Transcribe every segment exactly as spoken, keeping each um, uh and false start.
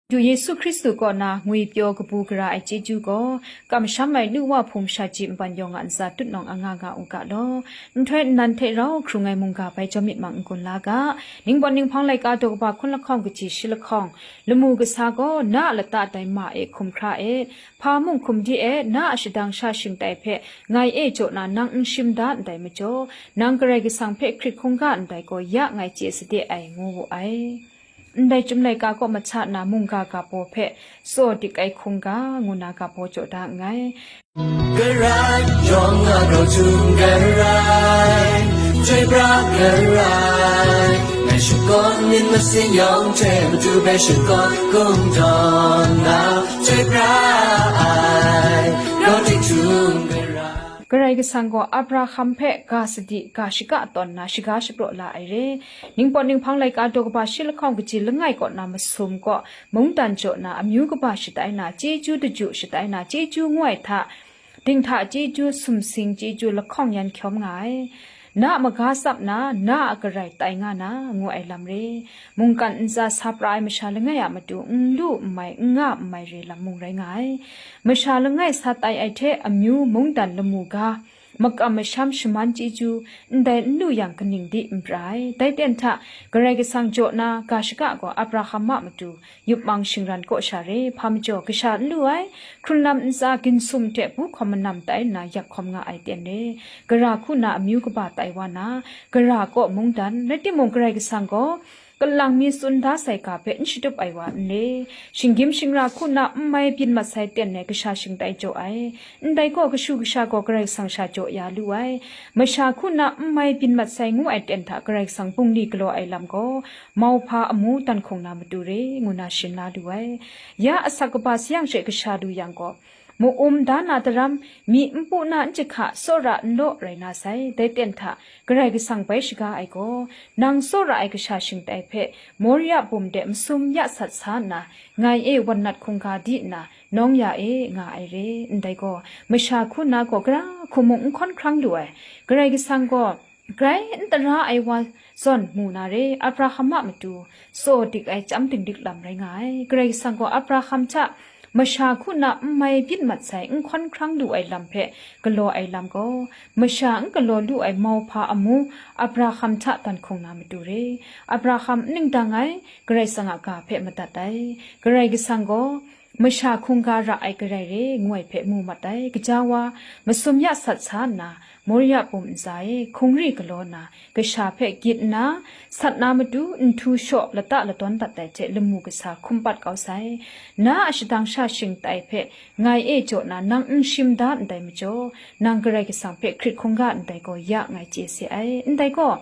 Du Yesu Hkristu kaw na ngwi pyaw kabu gara ai chyeju gaw, kamsham ai nu wa hpung masha ji nban yawng a ntsa tutnawng anga nga u ga law, nhtoi nnan hte rau hkrung ai mungga bai jawm myit mang n gun la ga. Ningpawt ninghpang laika daw kaba hkun lahkawng kaji shi lahkawng, lamu kasa gaw na a lata dai ma e hkum hkra e, hpa mung hkum di e, na a shadang sha shingtai hpe ngai e jaw na nang n shim da ndai majaw, nang Karai Kasang hpe hkrit hkungga ndai gaw ya ngai chye sade ai, ngu wu ai. Ndai Chyum laika kaw mahta na mungga ga baw hpe tsaw dik ai hkungga ngu na ga baw jaw da nngai. Karai yawng a rau htum karai, chyoi pra karai, ngai shakawn myit masin yawng hte matu hpe shakawn kungdawn na, chyoi pra ai, rau tik htum karai. Karai Kasang gaw Abraham hpe ga sadi, ga shaga tawn na, shaga shapraw la ai re. Ningpawt ninghpang laika daw kaba shi lahkawng kaji langai kaw na masum kaw, mungdan jaw na, amyu kaba shatai na, chyeju daju shatai na, chyeju ngu ai hta, dinghta chyeju sumsing chyeju lahkawng yan hkyawm nga ai. Na a maga tsap na, na a garai tai nga na, ngu ai lam re. Mungkan ntsa sa pra ai masha langai a matu n lu n mai, n nga n mai re lam mung rai nga ai. Masha langai sa tai ai hte amyu mungdan lamu ga, makam masham shaman chyeju, ndai n lu yang kaning di n pra ai. Dai ten hta, Karai Kasang jaw na ga shaga gaw Abraham a matu yup mang shingran kaw sha re, hpa majaw kasha n lu ai, hkrunlam ntsa ginsum hte bu hkawm manam tai nna yak hkawm nga ai ten re, gara hku na amyu kaba tai wa na, gara kaw mungdan, rai timung Karai Kasang gaw, kalang mi tsun da sai ga hpe n shatup ai wa n le, shinggyim shingra hku na n mai byin mat sai ten e kasha shingtai jaw ai, ndai gaw kashu kasha gaw Karai Kasang sha jaw ya lu ai, masha hku na n mai byin mat sai ngu ai ten hta Karai Kasang bungli galaw ai lam gaw, mauhpa amu dan hkung na matu re, ngu na shin la lu ai. Ya asak kaba sayang she kasha lu yang gaw, ma-um da na daram, myi npu na n jahka, tsawra n law rai na sai. Dai ten hta, Karai Kasang bai shaga ai gaw, nang tsawra ai kasha shingtai hpe, Moria bum de masum ya sat sa nna, ngai e wan nat hkungga di nna, nawng ya e, nga ai re. Ndai gaw, masha hku na gaw gara hku mung n hkawn hkrang lu ai. Karai Kasang gaw, grai n tara ai wa zawn mu na re, Abraham a matu tsaw dik ai chyam dinglik lam rai nga ai. Karai Kasang gaw Abraham hta masha hku na n mai byin mat sai n hkawn hkrang lu ai lam hpe galaw ai lam gaw, masha n galaw lu ai mauhpa amu Abraham hta dan hkung na matu re. Abraham n ning dang ai, Karai Kasang a ga hpe madat ai. Karai Kasang gaw, masha hkungga ra ai garai re, ngu ai hpe mu mat ai. Gaja wa, masum ya sat sa nna, Moria bum ntsa e hkungri galaw na, kasha hpe gyit nna, sat na matu nhtu shaw lata ladawn dat ai hte lamu kasa hkum pat kau sai. Na a shadang sha shingtai hpe ngai e jaw na nang n shim da ndai majaw, nang Karai Kasang hpe hkrit hkungga ndai gaw ya ngai chye se ai. Ndai gaw,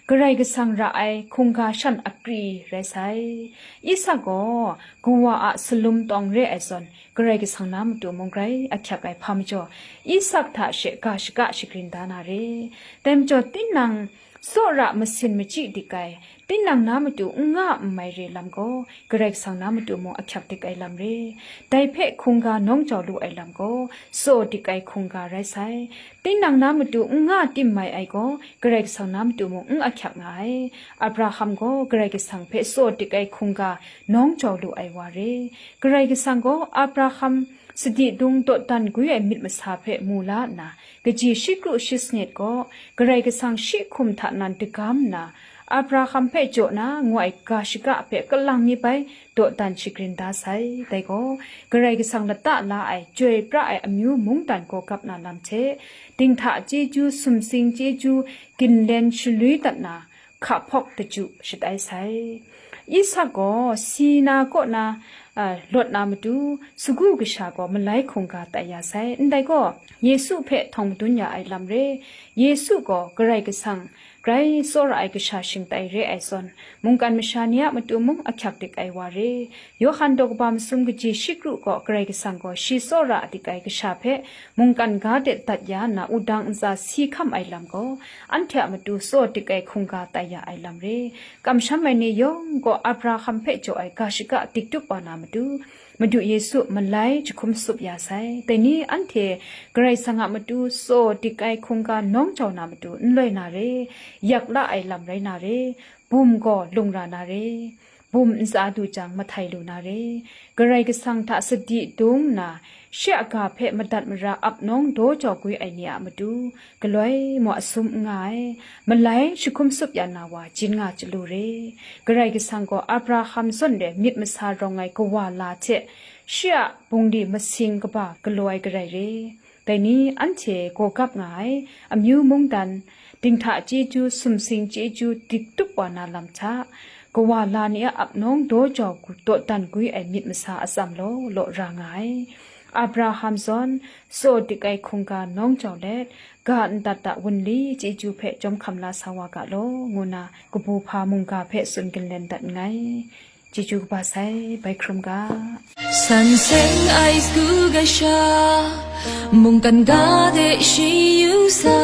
Karai Kasang ra ai hkungga shan akri rai sai. Isak gaw kawa a salum tawng re ai zawn, Karai Kasang na matu mung grai ahkyak ai hpa majaw, Isak hta she ga shaga shagrin da na re. Dai majaw, tinang tsawra masin machyi dik ai, tinang na matu n nga n mai re lam gaw, Karai Kasang na matu mung ahkyak dik ai lam re. Dai hpe hkungga nawng jau lu ai lam gaw, tsaw dik ai hkungga rai sai. Tinang na matu n nga tim mai ai gaw, Karai Kasang na matu mung n ahkyak nga ai. Abraham gaw Karai Kasang hpe tsaw dik ai hkungga nawng jau lu ai wa re. Karai Kasang gaw Abraham sadi dung dawdan gwi ai myit masa hpe mu la nna, kaji shi kru shi sanit gaw Karai Kasang shi hkum hta nan dagam nna, Abraham hpe jaw na ngu ai ga shaga hpe kalang mi bai dawdan shagrin da sai. Dai gaw, Karai Kasang lata la ai, chyoi pra ai amyu mungdan gaw gap na lam hte, dinghta chyeju, sumsing chyeju, ginlen shalwi dat na, hka hpawk daju shatai sai. Isak gaw si na kaw na, a, lawt na matu, sagu kasha gaw malai hkungga tai ya sai. Ndai gaw, Yesu hpe htawng madun ya ai lam re. Yesu gaw Karai Kasang grai tsawra ai kasha shingtai re ai zawn, mungkan masha ni a matu mung ahkyak dik ai wa re. Yawhan daw kaba masum kaji shi kru gaw Karai Kasang gaw shi tsawra dik ai kasha hpe mungkan ga de dat ya nna wudang ntsa si hkam ai lam gaw, anhte a matu tsaw dik ai hkungga tai ya ai lam re. Kamsham ai ni yawng gaw Abraham hpe jaw ai ga shaga dik tup wa na matu, Madu Yesu malai jahkum tsup ya sai. Dai ni anhte Karai Kasang a matu tsaw dik ai hkungga nawng jau na matu n loi na re, yak la ai lam rai na re, bum gaw lung ra na re. bum ntsa du jang mahtai lu na re. Karai Kasang hta sadi dung nna, shi a ga hpe madat mara ap nawng daw jaw gwi ai ni a matu, galoi maw asum n nga ai, malai jahkum tsup ya na wa jin nga chyalu re. Karai Kasang gaw Abraham zawn re myit masa rawng ai kawa la hte shi a bungli masing kaba galaw ai Karai re. Dai ni anhte gaw gap nga ai, amyu mungdan, dinghta chyeju, sumsing chyeju dik tup wa na lam hta, kawa la ni a ap nawng daw jaw gu-, dawdan gwi ai myit masa atsam law law ra nga ai. Abraham zawn, tsaw dik ai hkungga nawng jau let, ga ndat a wunli chyeju hpe chyawm hkam la sa wa ga law, ngu na kabu hpa mungga hpe tsun ginlen dat nngai. Chyeju kaba sai, bai hkrum ga. San seng ai sagu ga sha, mungkan ga de shi yu sa,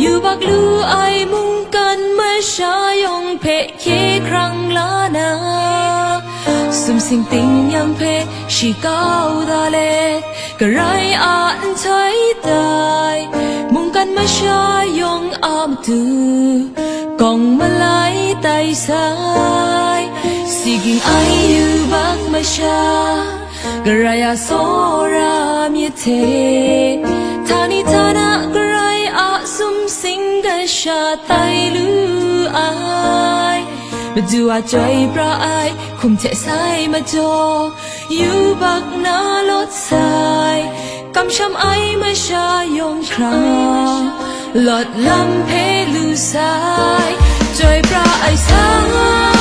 yubak lu ai mungkan masha yawng hpe hkye hkrang la na, sumsing ting yang hpe shi kau da let, Karai a nhtoi tai, mungkan masha yawng a matu, kawng malai tai sai, si ging ai yubak masha, Karai a tsawra myit hte, htani htana Karai a sumsing ga sha tai lu ai, Madu a chyoi pra ai hkum hte sai majaw, yubak na lawt sai, kamsham ai masha yawng hkra, lawt lam hpe lu sai, chyoi pra ai sai.